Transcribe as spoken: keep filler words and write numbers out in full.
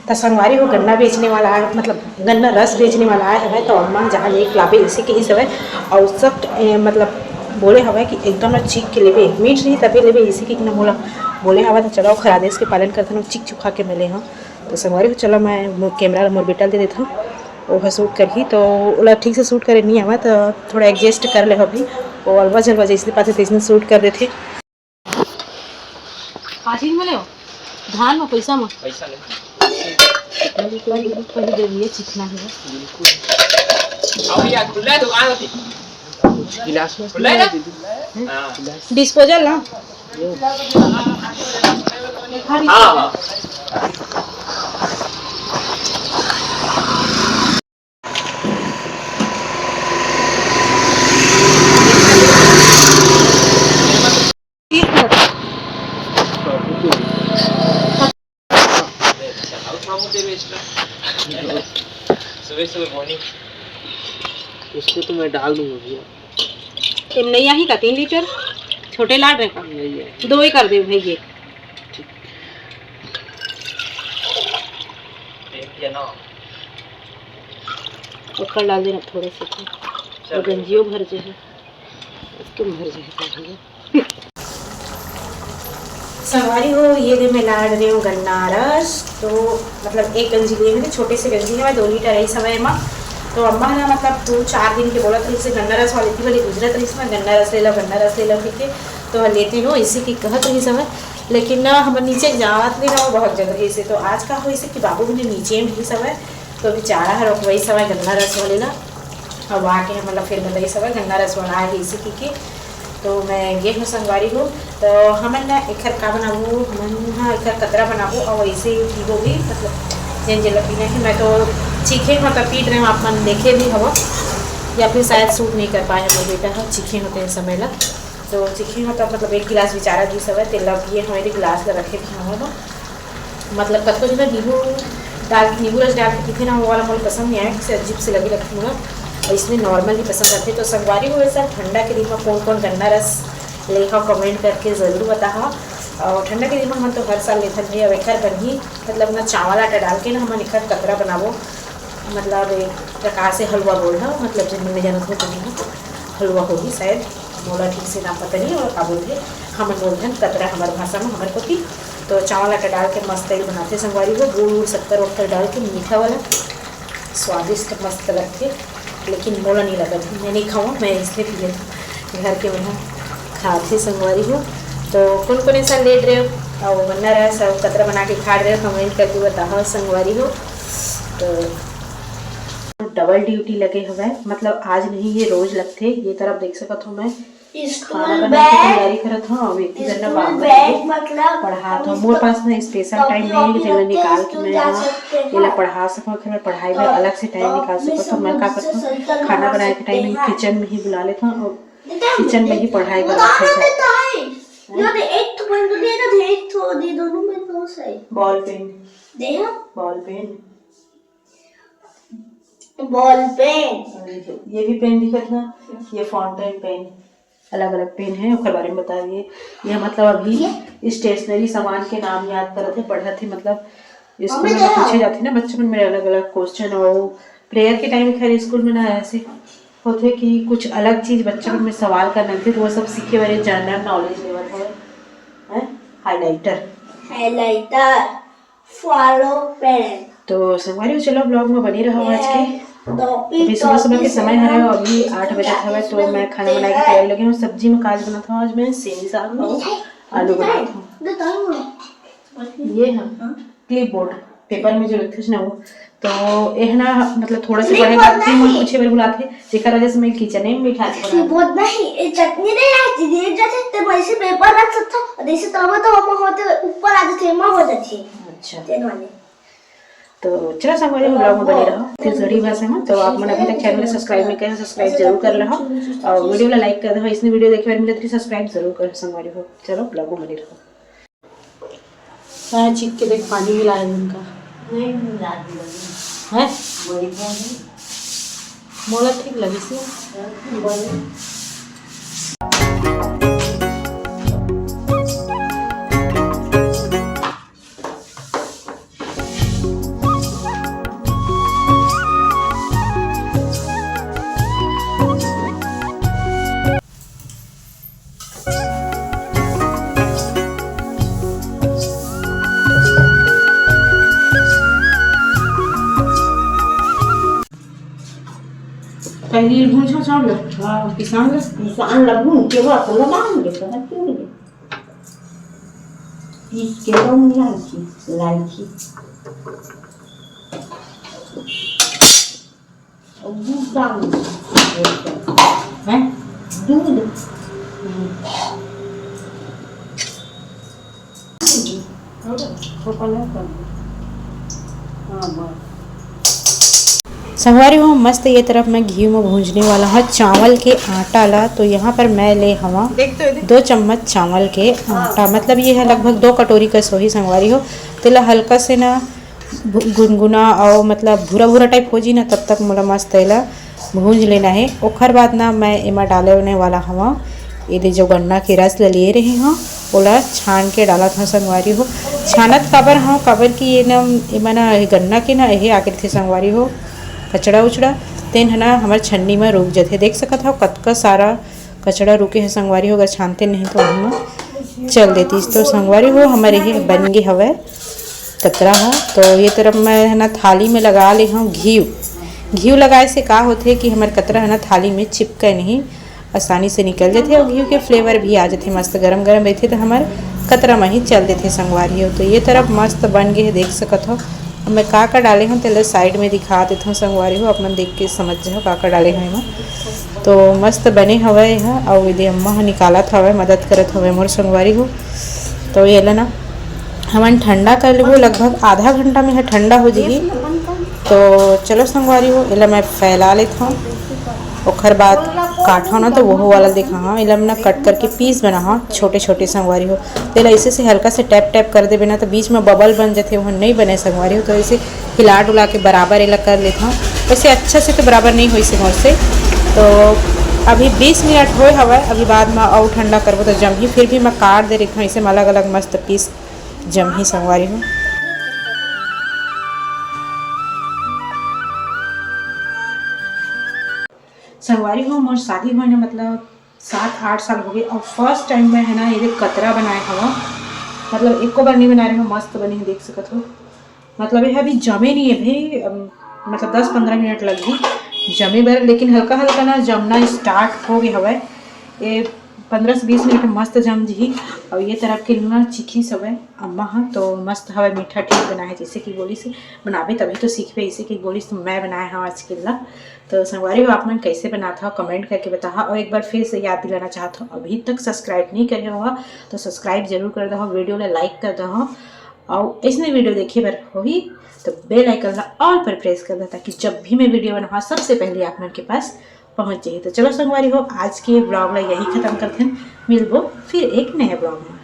त संगवारी हो, गन्ना बेचने वाला आय, मतलब गन्ना रस बेचने वाला आय हवय, त अम्मा जहाँ ले लाबे इसे के ही हवय। और सख्त, ए, मतलब बोले हवय कि एकदम ना चीख के लेबे, मीठ नहीं तबे लेबे, इसे के ना मोला बोले हवय। त चलो, ओखर आदेश के पालन करथन, चीख चुखा के मिले हम। तो संगवारी हो, चलो, मैं मो-, कैमरा ला मोर बेटा ल दे देथव, ओह शूट करही। तो ओला ठीक से शूट करे नहीं आवा, तो थोड़ा एडजस्ट कर ले अभी। वो अलवा जलवा जैसे पाथे तैसने शूट कर देथे। का चीज में ले हो? धान में, पैसा में? पैसा ले। पहले, पहले, पहले दे दिए, चिकना है। बिल्कुल। अभी यार खुला है दुकान होती। गिलास में खुला है ना? दे दो। हाँ। डिस्पोजल ना? हाँ, हाँ। सुबह सुबह मॉर्निंग। उसको तो मैं डाल दूंगा भैया। तेम नहीं आही का तीन लीटर? छोटे लाड रहे का? नहीं है। दो ही कर दे भाई ये। ठीक। ये ना। ओकर डाल देना थोड़े से। चल। गंजियो भर जे है। तुम भर जे है भैया। संगवारी हो, ये दे मैं लाड़ रही हूँ गन्ना रस। तो मतलब एक गंजी लिए, मेरे छोटे से गंजी है, मैं दो लीटर है समय मा। तो अम्मा ना मतलब दो चार दिन के बोलत रहिस हे गन्ना रस वाले थी, बोले गुजरत रहिस ना, गन्ना रस ले लो, गन्ना रस ले लो, ठीक है। तो लेती हूँ, इसी की कहत रहिस हवय। लेकिन ना हमर नीचे जावत ले ना, वो बहुत जगह से। तो आज का होइस हे कि बाबू भी नीचे में रहिस हवय, तो अभी चारा हर वही समय गन्ना रस वाले ला। अब आके हमन ला फिर बताइस हवय गन्ना रस वाला आए हे इसी की, की। तो मैं गे हूँ संगवारी हो, तो हमन ना एखर का बनाबो, हमन हा एखर कतरा बनाबो, और ऐसे ही पीबो भी, मतलब जेन जेला पीना है। मैं तो चीखे हूँ, तब पीट रहे हूँ, आप मन देखे भी हवो, या फिर शायद शूट नहीं कर पाए हमर बेटा ह, चीखे होते हैं समय ला। तो चीखे हूँ, तब मतलब एक गिलास बेचारा दिस हवय, तेला पिए हवय, गिलास ला रखे भी हवय। मतलब कतको जगह नींबू डाल, नींबू रस डाल के पीथे ना, वो वाला मोला पसंद नहीं आया, किसी अजीब से लगे लगथे मोला। और इसमें नॉर्मल ही पसंद आथे। तो संगवारी हो, सब ठंडा के दिन में कौन कौन गन्ना रस लेहा, कमेंट करके जरूर बताहा। और ठंडा के दिन में हमन तो हर साल लेथन भाई। अब एकर बनही मतलब ना चावल आटा डाल के ना हमन एकर कतरा बनाबो, मतलब एक प्रकार से हलवा बोल रहा, मतलब जिन मन जानत हो तो हलवा होही शायद, मोला ठीक से नाम पता नहीं, और का बोलथे, हमन बोलथन कतरा हमर भाषा में, हमर कोती। तो चावल आटा डाल के मस्त तेल बनाथे संगवारी हो, गुड़ उड़ शक्कर वक्कर डाल के मीठा वाला, स्वादिष्ट मस्त लगथे। लेकिन मोला नहीं लगत, मैं नहीं खाऊँ, मैं इसलिए पी लेथव, घर के मन खाथे संगवारी हो। तो कौन कौन ऐसा लेट रहे हो और गन्ना रस और कतरा बना के खा रहे हो, कमेंट करके बताओ संगवारी हो। तो डबल ड्यूटी लगे हवय, मतलब आज नहीं, ये रोज लगथे। ये तरफ देख सकत हो, मैं खाना बनाए के तैयारी करत हव, अउ एक जन बाबू बैग, मतलब पढ़ात हव। मोर पास में स्पेशल टाइम नहीं है कि जेला निकाल के मैं हा एला पढ़ा सकूं। फिर मैं पढ़ाई बर अलग से टाइम निकाल सकत हव। मैं का करत हव, खाना बनाए के टाइम में किचन में ही बुला लेत हव, अउ किचन में ही पढ़ाई करत हव। ये दे, एक तो पेन तो दे, एक तो दे, दोनों में तो सही। Ball pen. दे, हाँ। Ball pen. Ball pen. ये भी पेन दिखत ना, ये फाउंटेन पेन, अलग अलग पेन है, ओकर बारे में बता दिए। ये मतलब अभी स्टेशनरी सामान के नाम याद करत है, पढ़त है, मतलब स्कूल में पूछे जाते ना बच्चों में अलग अलग क्वेश्चन। और प्रेयर के टाइम खैर स्कूल में ना ऐसे होते कि कुछ अलग चीज बच्चों में सवाल करना थे, तो वो सब सीखे वाले जनरल नॉलेज लेवल है, है? हाइलाइटर। हाइलाइटर। Follow parent. तो संगवारी हो, चलो ब्लॉग में बने रहो आज के। अभी सुबह सुबह के समय हरे, अभी आठ बजे हवे, तो मैं खाना बनाए के तैयारी लगे हूँ। सब्जी में काज बनात हूँ आज मैं सेमी साग और आलू बनात हूँ। ये है क्लिप बोर्ड, पेपर में जो लिखते ना वो, तो एह ना मतलब थोड़ा से पढ़े बाद फिर मुझे पूछे बर बुलाते, जेकर वजह से मैं किचन में बैठा के बनाती हूँ। नहीं, ये चटनी नहीं आती, ये जैसे ते वैसे पेपर रख सकता और जैसे तवे तो हम होते ऊपर आ जाते, एमा हो जाती है। अच्छा। तेल वाले। तो चलो संगवारी हो, ब्लॉग में बने रहो छत्तीसगढ़ी भाषा में। तो आप मन अभी तक चैनल ला सब्सक्राइब नहीं करे हो, सब्सक्राइब जरूर कर लो और वीडियो ला लाइक कर दो। इसने वीडियो देखे बर मिले तो सब्सक्राइब जरूर करो संगवारी हो। चलो ब्लॉग में बने रहो। चाय चीख के देख, पानी मिलाए उनका। नहीं मिला दिया। हैं? वही पानी। मोला ठीक लगिस ना। वही। पहले भूंजा चावल, हाँ, पिसान ल, पिसान ल भून के बस लगा दे, तो चूर दे। पीस के लौंग, इलायची, इलायची। और दूध डाल दे। हैं? दूध। हम्म। संगवारी हो, मस्त ये तरफ मैं घी में भूंजने वाला हूँ चावल के आटा ला। तो यहाँ पर मैं ले हवा देख तो, देख। दो चम्मच चावल के आटा, मतलब ये है लगभग दो कटोरी कस होही संगवारी हो। तेला हल्का से ना भु-, गुनगुना और मतलब भूरा भूरा टाइप हो जी ना, तब तक मोला मस्त एला भूंज लेना है। ओखर बाद ना मैं एमा डाले होने वाला हवा ये दे जो गन्ना के रस ल लिए रहे हूँ, ओला छान के डालत हूँ संगवारी हो। छानत काबर हूँ, काबर कि ये ना, एमा ना, ये गन्ना के ना, यही आके रहिथे संगवारी हो, कचड़ा उचड़ा, तेन ह ना हमर छन्नी में रुक जथे। देख सकत हव कतका सारा कचड़ा रुके है संगवारी हो, अगर छानते नहीं तो हम चल देतीस। तो संगवारी हो, हमर ये बन गे हवय कतरा ह। तो ये तरफ मैं है ना थाली में लगा ले हूँ घी। घी लगाए से का होथे कि हमर कतरा है ना थाली में चिपके नहीं, आसानी से निकल जथे और घी के फ्लेवर भी आ जथे। मस्त गरम गरम रहिथे तो हमर कतरा में ही चल देथे संगवारी हो। तो ये तरफ मस्त बन गे हे, देख सकत हो। अब मैं का का डाले हूँ तेला साइड में दिखा देत हूँ संगवारी हो, आप मन देख के समझ जाओ का का डाले हूँ एमा। तो मस्त बने हवय ह, अउ एदे अम्मा ह निकालत हवय, मदद करत हवय मोर संगवारी हो। तो एला ना हमन ठंडा कर लेबो, लगभग आधा घंटा में ह ठंडा हो जाही। तो चलो संगवारी हो, एला मैं फैला लेत हूँ, ओखर बाद काटो ना तो वो वाला देखा हाँ, एला मैं ना कट करके पीस बना हाँ छोटे छोटे संगवारी हो। तेला ऐसे से हल्का से टैप टैप कर देबे ना तो बीच में बबल बन जाथे, वो नहीं बने संगवारी हो। तो ऐसे हिला डुला के बराबर एला कर लेत हूँ। वैसे अच्छा से तो बराबर नहीं होइस हे मोर से। तो अभी बीस मिनट होए हवय, अभी बाद में अउ ठंडा करबो तो जमही। फिर भी मैं काट दे रही हूँ ऐसे में अलग अलग मस्त पीस जमही संगवारी हो। संगवारी हो, मोर शादी होए ना, मतलब सात आठ साल हो गए और फर्स्ट टाइम मैं है ना ये कतरा बनाए हवा, मतलब एको बार नहीं बनाए रहे, मस्त बने हैं, देख सकत हो। मतलब ये अभी जमे नहीं है भाई, अम, मतलब दस पंद्रह मिनट लगही जमे बर, लेकिन हल्का हल्का ना जमना स्टार्ट हो गए हवय। ये पंद्रह से बीस मिनट मस्त जम जही। और ये तरफ के लूना चिखी हवय अम्मा ह, तो मस्त हवय, मीठा ठीक बनाए है, जैसे कि बोली से बनाबे तभी तो सीखबे, इसे कि बोली तो मैं बनाए हूँ आज के ला। तो संगवारी हो, आप मन कैसे बनात हो कमेंट करके बताहा। और एक बार फिर से याद दिलाना चाहत हो, अभी तक सब्सक्राइब नहीं करे हो तो सब्सक्राइब जरूर कर दहो, वीडियो ला लाइक कर दहो। और ऐसने वीडियो देखे बर होही तो बेल आइकन ला ऑल पर प्रेस कर दो, ताकि जब भी मैं वीडियो बनाऊँ सबसे पहले आप मन के पास पहुँच जाही। तो चलो संगवारी हो, आज के ब्लॉग ला यही खत्म करथन, मिलबो फिर एक नए ब्लॉग में।